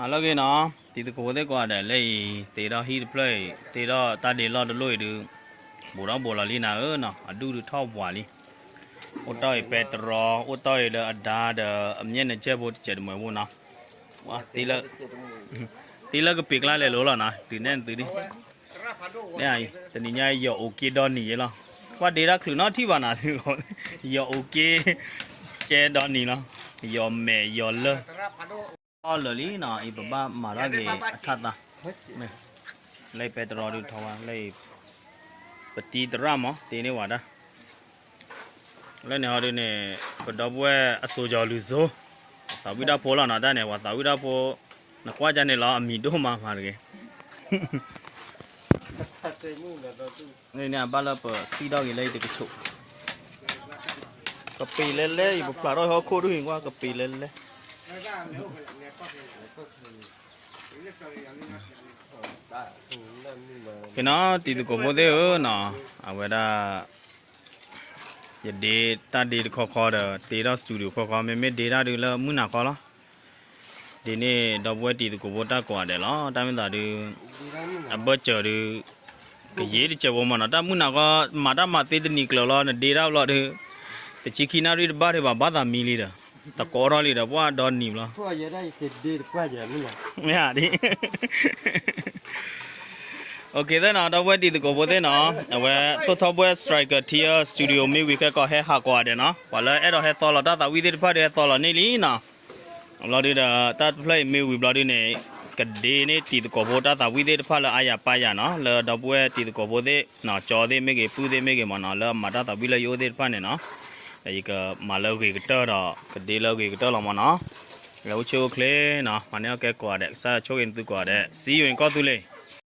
ဟါလၢအဂ့ၤနီၤ, တံၤသကိးဖိသ့ၣ်ကိးဂၤဒဲးလၢအံၤ တ့ထီၣ်ဟံၣ်တဖျၢၣ်အံၤ တ့ထီၣ်တၢ်ဒ့လီၢ်တလီၢ်အံၤဒုး ဘူးထီၣ်ဘူးလီၤလံနၤဧၢနီၤ, အဒူၣ်ဒုးထီၣ်ပှၤလံ. အိၣ်တီၢ်အံၤပဲတြီ, အိၣ်တီၢ်အံၤလၢအဒါဒီးအမျဲၢ်နကၢၢ်ဖိတစဲးတမှဲးဖိနီၤ, တ့လၢကပ့ၤကျါလဲၤလိၤလီၤနီၤ, တုၤနဲၣ်သုဒ် တနံၤညါယီၤအိၣ်က့ဒီနံၤယဲလီၤ, ပှၤဒ့တၢ်ချုးနီတထံၣ်ဘၣ်နၤ, ယီၤအိၣ်က့ ကဲဒီနံၤလီၤ, ယီၤမဲာ်ယီၤလၢၢ် ထီၣ်လၢာ်လံနီၤ, အံၤပဘၣ်မၤထီၣ်က့ၤအထၣ်သါ, လၢပဲတြီဒုးထီၣ်ဝဲလၢအံၤ, ပတံၤသရၣ်မး တ့န့ၢ်ဝဲဒၣ် လၢန့ၣ်ဟီဒုးန့ၣ် ပဒီပုၢ်ဝဲၢ်အစိၤကၠီၤလူၤစိ, သးဝံၣ်တၢ်ဖိလီၤနီၤ, တၢ်န့ၣ် ပှၤသးဝံၣ်တၢ်ဖိ, နကွၢ်ကန့ၣ်လီၤ အမံၤဒိၣ်မးမးတဂ့ၤ န့ၣ်န့ၣ် အဘၣ်လၢပစံၣ်ထီၣ်က့ၤလၢအံၤတကဆိး, ကပ့ၤလဲၤလဲၤအံၤ ပဖျးထီၣ်ဟီၣ်ခိၣ်ဒိၣ်အံၤကွၢ် ကပ့ၤလဲၤလဲၤ က့ၤနီၤ တံၤသကိးဖိသ့ၣ်ဧၢနီၤ, အဝဲဒၣ် ယဒ့တၢ်ဒ့တခီခီဒီး တ့ထီၣ် studio တခီခီ, မ့မ့ၢ်ဒ့တၢ်ဒုးလၢမုၢ်နၤခီလီၤ. ဒ်န့ၣ် ဒီပုၢ်ဝဲၢ်တံၤသကိးဖိတၢ်ကိးဂၤဒဲးလီၤ. တၢ်မ့ၢ်သးဒုး အဘၢၣ်စၢၤဒုး ကယ့တစဲးဖိမးနီၤ, တၢ်မုၢ်နၤခီ မၤတၢ်မၤသ့တနံၤကျၢၤလီၤ, နဒ့တၢ်ဘျီဒုး တဆံခံနၣ်ရံၣ်တဘၣ်ဒံးဘၣ် ဘၣ်သးမံလံဒီး တကိးထီၣ်လံဒီး ပှၢ်ဒီနံၤဘျီ မ့ၢ်ဧါဒ် OK သ့ၣ်နီၤ, ဒီပုၢ်ဝဲၢ်တံၤသကိးဖိသ့ၣ်နီၤ, အဝဲသိၣ်ထီၣ်ဘှဲၣ် Striker Tea Studio မ့ၢ်ဝံၤခဲကီး ဟဲဟးကိးဂၤဒဲးနီၤ, ပှၤလၢအဲၣ်ဒိးဟဲသီလီၤတၢ်သးဝံၣ်သ့ၣ်တဖၣ်ဒီး ဟဲသီလီၤန့ၢ်လံနီၤ. ဘျီဒုးဒီး တၢ်တဖျၢၣ်အံၤမ့ၢ်ဝံၤဘျီဒုးန့ၣ် ကဒ့န့ၢ်တံၤသကိးဖိတၢ်သးဝံၣ်သ့ၣ်တဖၣ်လၢအါယၤပာ်ယၤနီၤ, လၢဒီပုၢ်ဝဲၢ်တံၤသကိးဖိသ့ၣ်နီၤ, ကၠီသ့ၣ်မ့ၢ်ဂ့ၤ ပုၢ်သ့ၣ်မ့ၢ်ဂ့ၤမးနီၤ, လၢအမၤတၢ်သးဝံၣ်လၢယအိၣ်သ့ၣ်တဖၣ်န့ၣ်နီၤ, ဒီးယကမၤလၢဂ့ၤကတၢၢ်ဒီး ကဒ့လၢဂ့ၤကတၢၢ်လီၤမးနီၤ. လၢအိၣ်ဆူၣ်အိၣ်ချ့နီၤ, မၤန့ၢ်အီၣ်ကဲကိးဂၤဒဲး, ကစၢ်ယွၤဆိၣ်ဂ့ၤနသုကိးဂၤဒဲး, see you in ကီၢ်သူလ့ၤ.